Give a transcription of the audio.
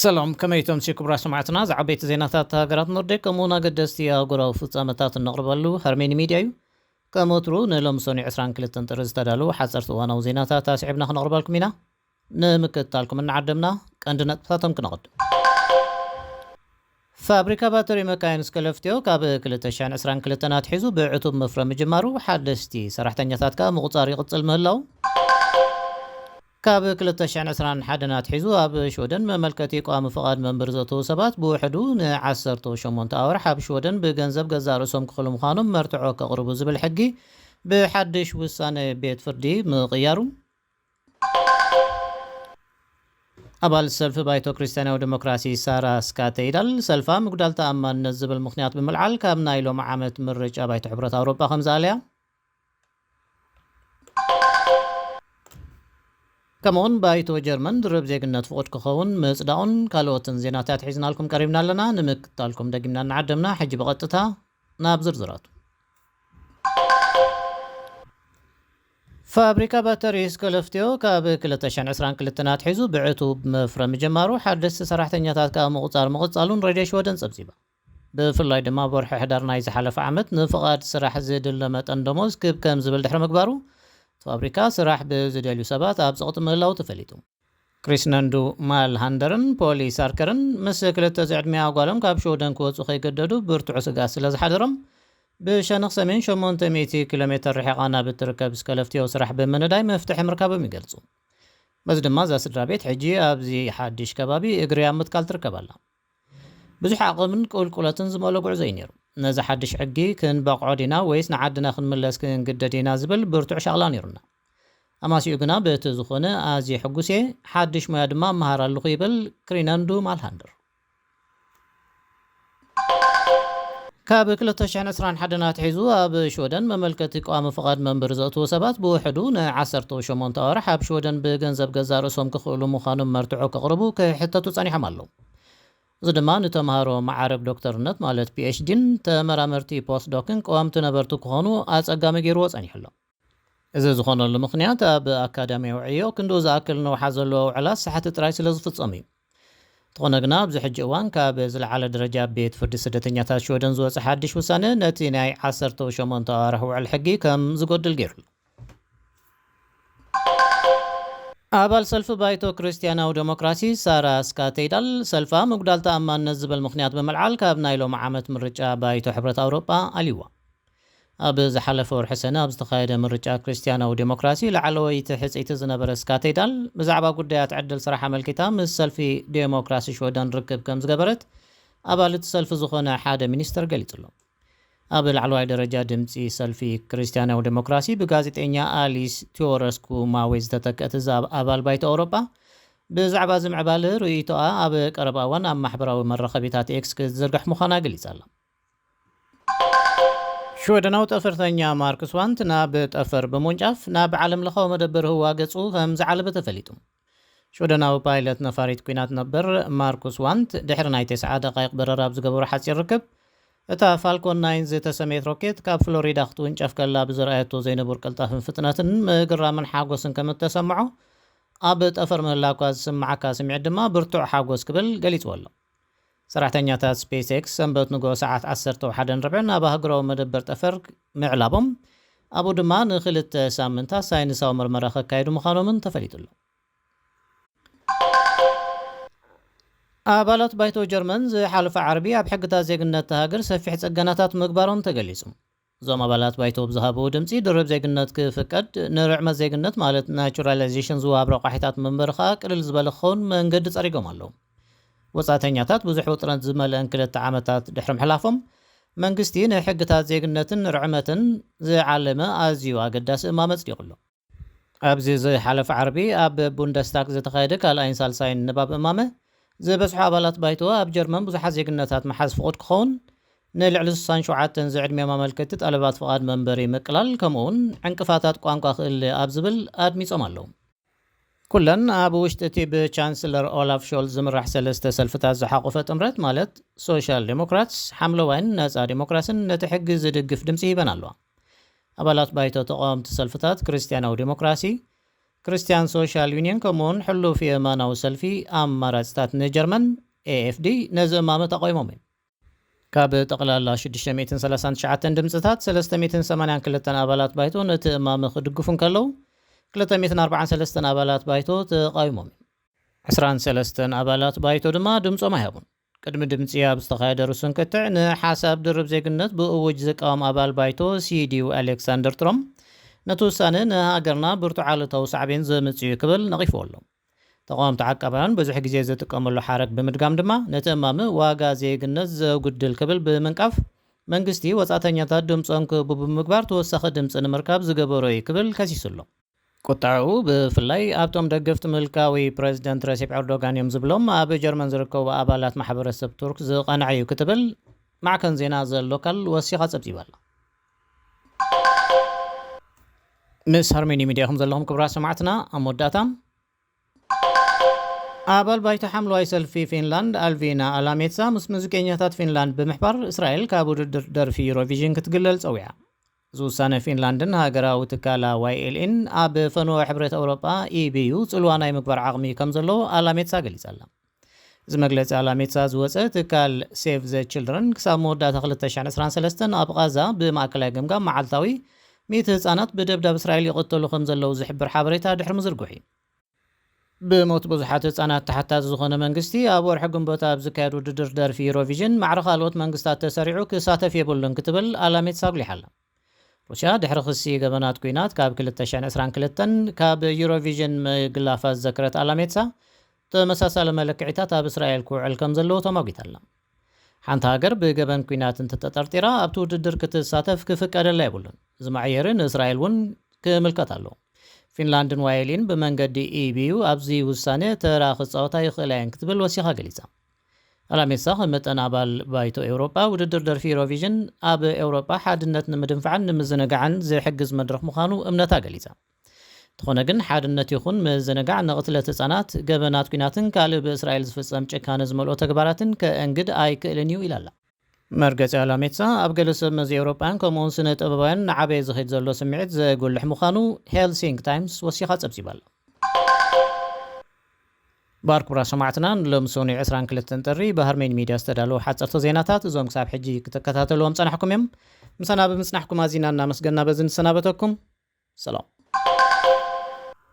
ሰላም፣ ከመይ ትምሲ ክቡራት ሰማዕትና? ዝዓበይቲ ዜናታት ሃገራት ኖርዲክ ከምኡውን ኣገደስቲ ኣህጉራዊ ፍጻመታት እነቕርበሉ ሀርሜኒ ሚድያ እዩ። ከም ወትሩ ንሎሚ ሰኑይ ዕስራን ክልተን ጥሪ ዝተዳለዉ ሓጸርቲ እዋናዊ ዜናታት ኣስዒብና ክነቕርበልኩም ኢና። ንምክትታልኩም እናዓደምና ቀንዲ ነጥብታቶም ክነቕድም። ፋብሪካ ባተሪ መካይን ስከለፍትዮ ካብ ክልተ ሽሕን ዕስራን ክልተን ኣትሒዙ ብዕቱብ ምፍረ ምጅማሩ ሓደስቲ ሰራሕተኛታት ከኣ ምቑጻር ይቕጽል ምህላው። ካብ ክልተ ሽሕን ዕስራን ሓደን ኣትሒዙ ኣብ ሽወደን መመልከቲ ቋሚ ፍቓድ መንበሪ ዘእተዉ ሰባት ብውሕዱ ንዓሰርተ ሸሞንተ ኣዋርሕ ኣብ ሽወደን ብገንዘብ ገዛእ ርእሶም ክኽሉ ምዃኖም መርትዖ ከቕርቡ ዝብል ሕጊ ብሓድሽ ውሳነ ቤት ፍርዲ ምቕያሩ። ኣባል ሰልፊ ባይቶ ክርስትያናዊ ዲሞክራሲ ሳራ ስካተይዳል ሰልፋ ምጉዳል ተኣማንነት ዝብል ምኽንያት ብምልዓል ካብ ናይ ሎሚ ዓመት ምርጫ ባይቶ ሕብረት ኣውሮጳ ከም ዝኣለያ፣ ከምኡውን ባይቶ ጀርመን ድርብ ዜግነት ፍቑድ ክኸውን ምጽዳቑን ካልኦትን ዜናታት ሒዝናልኩም ቀሪብና ኣለና። ንምክትታልኩም ደጊምና እናዓደምና፣ ሕጂ ብቐጥታ ናብ ዝርዝራቱ። ፋብሪካ ባተሪ ስከለፍትዮ ካብ ክልተ ሽሕን ዕስራን ክልተን ኣትሒዙ ብዕቱብ ምፍረ ምጅማሩ ሓደስቲ ሰራሕተኛታት ከኣ ምቑጻር ምቕጻሉን ሬድዮ ሽወደን ጸብጺባ። ብፍላይ ድማ ኣብ ወርሒ ሕዳር ናይ ዝሓለፈ ዓመት ንፍቓድ ስራሕ ዝድለ መጠን ደሞዝ ክብ ከም ዝብል ድሕሪ ምግባሩ፣ እቲ ፋብሪካ ስራሕ ብዝደልዩ ሰባት ኣብ ጸቕጢ ምህላው ተፈሊጡ። ክሪስነንዱ ማልሃንደርን ፖሊ ሳርከርን ምስ ክልተ ዝዕድሚያ ጓሎም ካብ ሽወደን ክወጹ ከይገደዱ ብርቱዕ ስግኣት ስለ ዝሓደሮም፣ ብሸነኽ ሰሜን ሸሞንተ ሚእቲ ኪሎ ሜተር ርሒቓ ናብ እትርከብ ስከለፍትዮ ስራሕ ብምንዳይ መፍትሒ ምርካቦም ይገልጹ። በዚ ድማ እዛ ስድራ ቤት ሕጂ ኣብዚ ሓድሽ ከባቢ እግሪ ኣብ ምትካል ትርከብ ኣላ። ብዙሕ ዓቐብን ቁልቁለትን ዝመልኦ ጉዕዞ እዩ ነይሩ። ነዚ ሓድሽ ሕጊ ክንበቕዖ ዲና ወይስ ንዓድና ክንምለስ ክንግደድ ኢና ዝብል ብርቱዕ ሻቕላ ነይሩና። ኣማሲኡ ግና በቲ ዝኾነ ኣዝየ ሕጉስ እየ፣ ሓድሽ ሞያ ድማ እመሃር ኣለኹ ይብል ክሪነንዱ ማልሃንደር። ካብ ክልተ ሽሕን ዕስራን ሓደን ኣትሒዙ ኣብ ሽወደን መመልከቲ ቀዋሚ ፍቓድ መንበሪ ዘእትዉ ሰባት ብውሕዱ ንዓሰርተ ሸሞንተ ኣዋርሕ ኣብ ሽወደን ብገንዘብ ገዛእ ርእሶም ክኽእሉ ምዃኖም መርትዖ ከቕርቡ ክሕተቱ ጸኒሖም ኣለዉ። እዚ ድማ ንተምሃሮ መዓርግ ዶክተርነት ማለት ፒኤችዲን ተመራመርቲ ፖስትዶክን ቀዋምቲ ነበርቲ ክኾኑ ኣጸጋሚ ገይርዎ ጸኒሑ ኣሎ። እዚ ዝኾነሉ ምኽንያት ኣብ ኣካዳሚያዊ ዕዮ ክንድኡ ዝኣክል ንውሓት ዘለዎ ውዕላት ሳሕቲ ጥራይ ስለ ዝፍጸም እዩ። እንተኾነ ግና ኣብዚ ሕጂ እዋን ካብ ዝለዓለ ደረጃ ቤት ፍርዲ ስደተኛታት ሽወደን ዝወጸ ሓድሽ ውሳነ ነቲ ናይ ዓሰርተ ሸሞንተ ኣዋርሕ ውዕል ሕጊ ከም ዝጎድል ገይሩ ኣሎ። ኣባል ሰልፊ ባይቶ ክርስትያናዊ ዴሞክራሲ ሳራ ስካቴይዳል ሰልፋ ምጉዳል ተኣማንነት ዝብል ምኽንያት ብምልዓል ካብ ናይ ሎሚ ዓመት ምርጫ ባይቶ ሕብረት ኣውሮጳ ኣልይዋ። ኣብ ዝሓለፈ ወርሒ ሰነ ኣብ ዝተኻየደ ምርጫ ክርስትያናዊ ዴሞክራሲ ላዕለወይቲ ሕጽይቲ ዝነበረ ስካቴይዳል ብዛዕባ ጉዳያት ዕድል ስራሕ ኣመልኪታ ምስ ሰልፊ ዴሞክራሲ ሽወደን ርክብ ከም ዝገበረት ኣባል እቲ ሰልፊ ዝኾነ ሓደ ሚኒስተር ገሊጹ ኣሎ። ኣብ ላዕለዋይ ደረጃ ድምጺ ሰልፊ ክርስትያናዊ ዴሞክራሲ ብጋዜጠኛ ኣሊስ ቲዮረስኩ ማዌ ዝተተክአት እዛ ኣባል ባይቶ ኣውሮጳ ብዛዕባ እዚ ምዕባለ ርእይቶኣ ኣብ ቀረባ እዋን ኣብ ማሕበራዊ መራኸቢታት ኤክስ ክትዝርግሕ ምዃና ገሊጻ ኣላ። ሽወደናዊ ጠፈርተኛ ማርክስ ዋንት ናብ ጠፈር ብምውንጫፍ ናብ ዓለም ለኻዊ መደበር ህዋ ገጹ ከም ዝዓለበ ተፈሊጡ። ሽወደናዊ ፓይለት ነፋሪት ኲናት ነበር ማርኩስ ዋንት ድሕሪ ናይ ተስዓ ደቃይቕ በረራ ኣብ ዝገበሮ ሓጺር ርክብ፣ እታ ፋልኮን ናይን ዝተሰመየት ሮኬት ካብ ፍሎሪዳ ክትውንጨፍ ከላ ብዝረኣየቶ ዘይንቡር ቅልጣፍን ፍጥነትን ምግራምን ሓጎስን ከም እተሰምዖ፣ ኣብ ጠፈር ምህላውካ ዝስምዓካ ስምዒት ድማ ብርቱዕ ሓጎስ ክብል ገሊጽዎ ኣሎ። ሰራሕተኛታት ስፔስ ኤክስ ሰንበት ንግሆ ሰዓት ዓሰርተ ወሓደን ርብዕን ኣብ ኣህጉራዊ መደበር ጠፈር ምዕላቦም፣ ኣብኡ ድማ ንኽልተ ሳምንታት ሳይንሳዊ መርመራ ከካየዱ ምዃኖምን ተፈሊጡ ኣሎ። ኣባላት ባይቶ ጀርመን ዝሓለፈ ዓርቢ ኣብ ሕግታት ዜግነት እታ ሃገር ሰፊሕ ጽገናታት ምግባሮም ተገሊጹ። እዞም ኣባላት ባይቶ ብዝሃብዎ ድምጺ ድርብ ዜግነት ክፍቀድ፣ ንርዕመት ዜግነት ማለት ናቹራላይዜሽን ዝወሃብ ረቋሒታት መንበሪ ከኣ ቅልል ዝበለ ክኸውን መንገዲ ጸሪጎም ኣለዉ። ወጻእተኛታት ብዙሕ ውጥረት ዝመልአን ክልተ ዓመታት ድሕሪ ምሕላፎም፣ መንግስቲ ንሕግታት ዜግነትን ርዕመትን ዝዓለመ ኣዝዩ ኣገዳሲ እማመ ኣጽዲቑ ኣሎ። ኣብዚ ዝሓለፈ ዓርቢ ኣብ ቡንደስታግ ዝተኻየደ ካልኣይን ሳልሳይን ንባብ እማመ፣ ዝበዝሑ ኣባላት ባይቶ ኣብ ጀርመን ብዙሓት ዜግነታት ምሓዝ ፍቑድ ክኸውን፣ ንልዕሊ ስሳን ሸውዓተን ዝዕድሚኦም ኣመልከቲ ጠለባት ፍቓድ መንበሪ ምቅላል፣ ከምኡውን ዕንቅፋታት ቋንቋ ክእለ ኣብ ዝብል ኣድሚጾም ኣለዉ። ኩለን ኣብ ውሽጢ እቲ ብቻንስለር ኦላፍ ሾልዝ ዝምራሕ ሰለስተ ሰልፍታት ዝሓቖፈ ጥምረት፣ ማለት ሶሻል ዴሞክራትስ፣ ሓምለዋይን ነጻ ዴሞክራስን፣ ነቲ ሕጊ ዝድግፍ ድምጺ ሂበን ኣለዋ። ኣባላት ባይቶ ተቓወምቲ ሰልፍታት ክርስትያናዊ ዴሞክራሲ፣ ክርስትያን ሶሻል ዩኒየን ከምኡውን ሕሉፍ የማናዊ ሰልፊ ኣማራፅታት ንጀርመን፣ ኤኤፍዲ፣ ነዚ እማመ ተቓዊሞም እዮም። ካብ ጠቕላላ ሽዱሽተ ሚእትን ሰላሳን ትሽዓተን ድምፅታት፣ ሰለስተ ሚእትን ሰማንያን ክልተን ኣባላት ባይቶ ነቲ እማመ ክድግፉ እንከለዉ፣ ክልተ ሚእትን ኣርባዓን ሰለስተን ኣባላት ባይቶ ተቓዊሞም እዮም። ዕስራን ሰለስተን ኣባላት ባይቶ ድማ ድምፆም ኣይሃቡን። ቅድሚ ድምፂ ኣብ ዝተኻየደ ርሱን ክትዕ፣ ንሓሳብ ድርብ ዜግነት ብእውጅ ዝቃወም ኣባል ባይቶ ሲዲዩ ኣሌክሳንደር ትሮም፣ ነቲ ውሳነ ንሃገርና ብርቱዕ ኣሉታዊ ሳዕቤን ዘምፅእ እዩ ክብል ነቒፍዎ ኣሎ። ተቓወምቲ ዓቃባውያን ብዙሕ ግዜ ዝጥቀመሉ ሓረግ ብምድጋም ድማ፣ ነቲ እማመ ዋጋ ዜግነት ዘጉድል ክብል ብምንቃፍ፣ መንግስቲ ወጻእተኛታት ድምጾም ክህቡ ብምግባር ተወሳኺ ድምጺ ንምርካብ ዝገበሮ እዩ ክብል ከሲሱ ኣሎ። ቁጠዐኡ ብፍላይ ኣብቶም ደገፍቲ ምልካዊ ፕረዚደንት ረሲፕ ኤርዶጋን እዮም ዝብሎም ኣብ ጀርመን ዝርከቡ ኣባላት ማሕበረሰብ ቱርክ ዝቐንዐ እዩ ክትብል ማዕከን ዜና ዘ ሎካል ወሲኻ ጸብጺባ ኣላ። ምስ ሃርሜኒ ሚድያ ኢኹም ዘለኹም ክቡራ ሰማዕትና። ኣብ መወዳእታ፣ ኣባል ባይቶ ሓምለዋይ ሰልፊ ፊንላንድ ኣልቪና ኣላሜትሳ ምስ ሙዚቀኛታት ፊንላንድ ብምሕባር፣ እስራኤል ካብ ውድድር ደርፊ ዩሮቪዥን ክትግለል ጸዊዓ። እዚ ውሳነ ፊንላንድን ሃገራዊ ትካላ ዋይኤልኢን ኣብ ፈነወ ሕብረት ኣውሮጳ፣ ኢቢዩ፣ ጽልዋ ናይ ምግባር ዓቕሚ ከም ዘለዎ ኣላሜትሳ ገሊጻ ኣላ። እዚ መግለጺ ኣላሜትሳ ዝወጸ፣ ትካል ሴቭ ዘ ችልድረን ክሳብ መወዳእታ ክልተ ሽሕን ዕስራን ሰለስተን ኣብ ቓዛ ብማእከላይ ገምጋም መዓልታዊ ሚእቲ ህጻናት ብደብዳብ እስራኤል ይቕተሉ ከም ዘለዉ ዝሕብር ሓበሬታ ድሕሪ ምዝርግሑ እዩ። ብሞት ብዙሓት ህጻናት ተሓታቲ ዝኾነ መንግስቲ፣ ኣብ ወርሒ ግንቦት ኣብ ዝካየድ ውድድር ደርፊ ዩሮቪዥን ማዕረ ካልኦት መንግስታት ተሰሪዑ ክሳተፍ የብሉን ክትብል ኣላሜትሳ ኣጉሊሓ ኣላ። ሩስያ ድሕሪ ክሲ ገበናት ኲናት ካብ ክልተ ሽሕን ዕስራን ክልተን ካብ ዩሮቪዥን ምግላፋ ዝዘከረት ኣላሜትሳ፣ ተመሳሳሊ መለክዒታት ኣብ እስራኤል ክውዕል ከም ዘለዎ ተማጒታ ኣላ። ሓንቲ ሃገር ብገበን ኲናት እንተተጠርጢራ ኣብቲ ውድድር ክትሳተፍ ክፍቀደላ የብሉን። እዚ መዐየሪ ንእስራኤል እውን ክምልከት ኣለዎ። ፊንላንድን ዋይኤልኢን ብመንገዲ ኢቢዩ ኣብዚ ውሳነ ተራ ክጻወታ ይኽእላ እየን ክትብል ወሲኻ ገሊጻ። ኣላሜትሳ ከም መጠን ኣባል ባይቶ ኤውሮጳ፣ ውድድር ደርፊ ዩሮቪዥን ኣብ ኤውሮጳ ሓድነት ንምድንፋዕን ንምዝንጋዕን ዝሕግዝ መድረኽ ምዃኑ እምነታ ገሊጻ። እንተኾነ ግን፣ ሓድነት ይኹን ምዝንጋዕ ንቕትለት ህጻናት፣ ገበናት ኲናትን ካልእ ብእስራኤል ዝፍጸም ጭካነ ዝመልኦ ተግባራትን ከእንግድ ኣይክእልን እዩ ኢላ ኣላ። መርገጺ ኣላሜትሳ ኣብ ገለ ሰብ መዚ ኤውሮጳውያን ከምኡውን ስነ ጥበባውያን ንዓበየ ዝኸይድ ዘሎ ስምዒት ዘጉልሕ ምዃኑ ሄልሲንክ ታይምስ ወሲኻ ጸብጺባ ኣላ። ባር ክቡራት ሰማዕትና፣ ንሎሚ ሰኑይ ዕስራን ክልተን ጥሪ ብሃርሜን ሚድያ ዝተዳለዉ ሓጸርቲ ዜናታት እዞም ክሳብ ሕጂ ክትከታተልዎም ጸናሕኩም እዮም። ምሳና ብምጽናሕኩም ኣዚና እናመስገና በዚ ንሰናበተኩም። ሰላም።